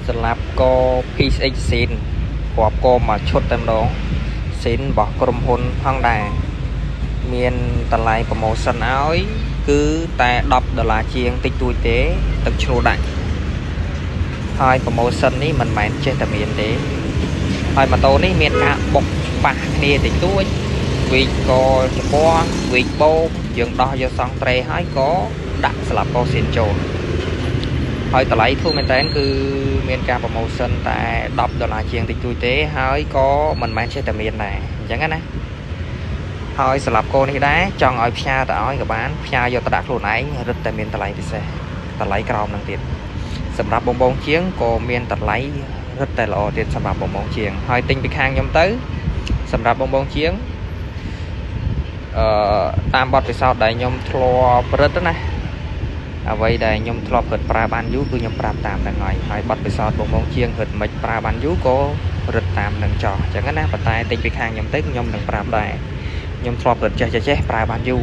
ស្លាប់ក PSX ស៊ីនគ្រាប់កមួយឈុតតែម្ដងស៊ីនរបស់ក្រុមហ៊ុន Honda មានតម្លៃ promotion ឲ្យគឺតែ10ដុល្លារជាងតិចតួចទេទឹកឈ្នួលដាក់ហើយ promotion នេះមិនមែនចេះតែមានទេហើយម៉ូតូនេះមានការបុកប៉ះគ្នាតិចតួចវីកកចំពោះវីកបោកយើងដោះយកសង់ត្រេហើយក៏ដាក់ស្លាប់កស៊ីនចូលហើយតម្លៃធូរមែនតើគឺមានការ promotion តែ10ដុល្លារជាងតិចតួចទេហើយក៏មិនមែនចេះតែមានដែរអញ្ចឹងណាហើយស្លាប់កោនេះដែរចង់ឲ្យផ្ញើទៅឲ្យក៏បានផ្ញើយកទៅដាក់ខ្លួនឯងរឹតតែមានតម្លៃពិសេសតម្លៃក្រោមនឹងទៀតសម្រាប់បងបងជាងក៏មានតម្លៃរឹតតែល្អទៀតសម្រាប់បងបងជាងហើយទិញពីខាងខ្ញុំទៅសម្រាប់បងបងជាងតាមបទពិសោធន៍ដែលខ្ញុំធ្លាប់រឹតណាអ្វីដែលខ្ញុំធ្លាប់រឹតប្រើបានយូរគឺខ្ញុំប្រាប់តាមហ្នឹងហើយហើយបទពិសោធន៍បងបងជាងរឹតមិនប្រើបានយូរក៏រឹតតាមនឹងចោះអញ្ចឹងណាប៉ុន្តែទិញពីខាងខ្ញុំទៅខ្ញុំនឹងប្រាប់ដែរខ្ញុំធ្លាប់រឹតចេះចេះប្រើបានយូរ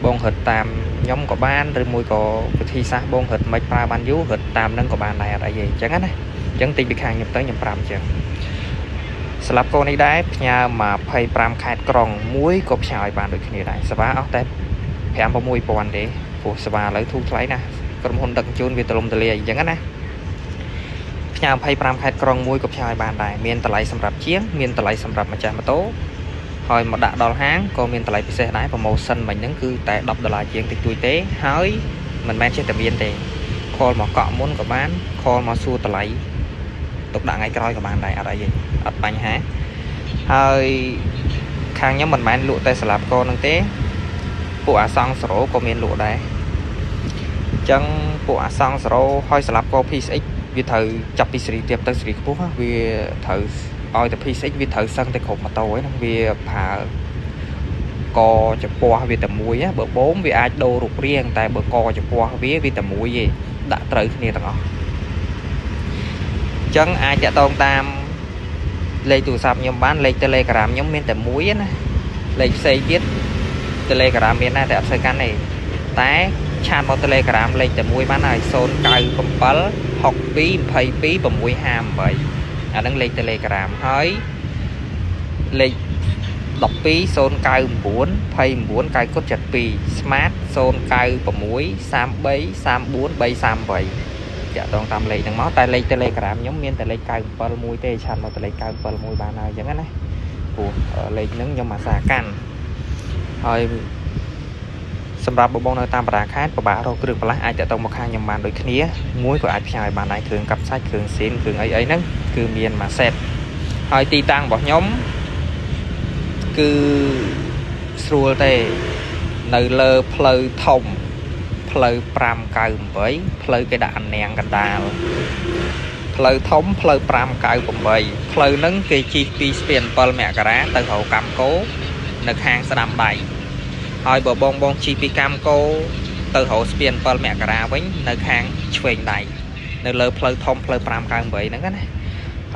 បងរឹតតាមខ្ញុំក៏បានឬមួយក៏វិធីសាស្ត្របងរឹតមិនប្រើបានយូររឹតតាមនឹងក៏បានដែរអត់អីទេអញ្ចឹងណាអញ្ចឹងទិញពីខាងខ្ញុំទៅខ្ញុំប្រាប់អញ្ចឹងស្លាប់កូននេះដែរផ្ញើ25ខេត្តក្រុងមួយក៏ផ្ញើឲ្យបានដូចគ្នាដែរសេវាអស់តែ5 6000ទេព្រោះសេវាឥឡូវធូរថ្លៃណាស់ក្រុមហ៊ុនដឹកជញ្ជូនវាទលំទលាយអញ្ចឹងណាផ្ញើ25ខេត្តក្រុងមួយក៏ផ្ញើឲ្យបានដែរមានតម្លៃសម្រាប់ជាងមានតម្លៃសម្រាប់ម្ចាស់ម៉ូតូហើយមកដាក់ដល់ហាងក៏មានតម្លៃពិសេសដែរ promotion មិញហ្នឹងគឺតែ10ដុល្លារជាងតិចតួចទេហើយមិនមែនចេះតែមានទេខលមកកក់មុនក៏បានខលមកសួរតម្លៃទុកដាក់ថ្ងៃក្រោយក៏បានដែរអត់អីទេអត់បញ្ហាហើយខាងខ្ញុំមិនមែនលក់តែស្លាប់កនឹងទេពួកអាសង់សរោក៏មានលក់ដែរអញ្ចឹងពួកអាសង់សរោហើយស្លាប់ក PSX វាត្រូវចាប់ពីសេរីទៀបទៅសេរីខ្ពស់វាត្រូវឲ្យតែ PSX វាត្រូវសឹងតែគ្រប់ម៉ូតូហ្នឹងវាប្រើកចំពោះវាតែមួយបើបូមវាអាចដូររូបរាងតែបើកចំពោះវាវាតែមួយទេដាក់ត្រូវគ្នាទាំងអស់អញ្ចឹងអាចតាក់ទងតាមលេខទូរស័ព្ទខ្ញុំបានលេខ Telegram ខ្ញុំមានតែមួយណាលេខផ្សេងទៀត Telegram មានដែរតែអត់សូវកាន់ទេតែឆាតមក Telegram លេខតែមួយបានហើយ097 62 22 658អាហ្នឹងលេខ Telegram ហើយលេខ12 099 29 972 Smart 096 33 34 338តាក់ទងតាមលេខហ្នឹងមកតែលេខ Telegram ខ្ញុំមានតែលេខ971ទេឆាតមកតែលេខ971បានហើយអញ្ចឹងណាព្រោះលេខហ្នឹងខ្ញុំអាសាកាន់ហើយសម្រាប់បងបងនៅតាមបណ្ដាខេត្តពិបាករកគ្រឿងបន្លាស់អាចតាក់ទងមកខាងខ្ញុំបានដូចគ្នាមួយក៏អាចផ្ញើឲ្យបានដែរគ្រឿងកាប់សាច់គ្រឿងស៊ីនគ្រឿងអីអីហ្នឹងគឺមានមួយសេតហើយទីតាំងរបស់ខ្ញុំគឺស្រួលទេនៅលើផ្លូវធំផ្លូវ598ផ្លូវគេដាក់អានាងកណ្ដាលផ្លូវធំផ្លូវ598ផ្លូវហ្នឹងគេជិះពីស្ពាន7មករាទៅរកកម្មកោនៅខាងស្ដាំដៃហើយបើបងបងជិះពីកម្មកោទៅរកស្ពាន7មករាវិញនៅខាងឆ្វេងដៃនៅលើផ្លូវធំផ្លូវ598ហ្នឹងណា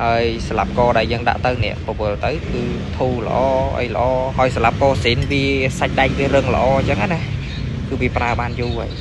ហើយស្លាប់កដែលយើងដាក់ទៅនេះពវល់ទៅគឺធូរល្អអីល្អហើយស្លាប់កស៊ីនវាសាច់ដែកវារឹងល្អអញ្ចឹងណាគឺវាប្រើបានយូរហើយ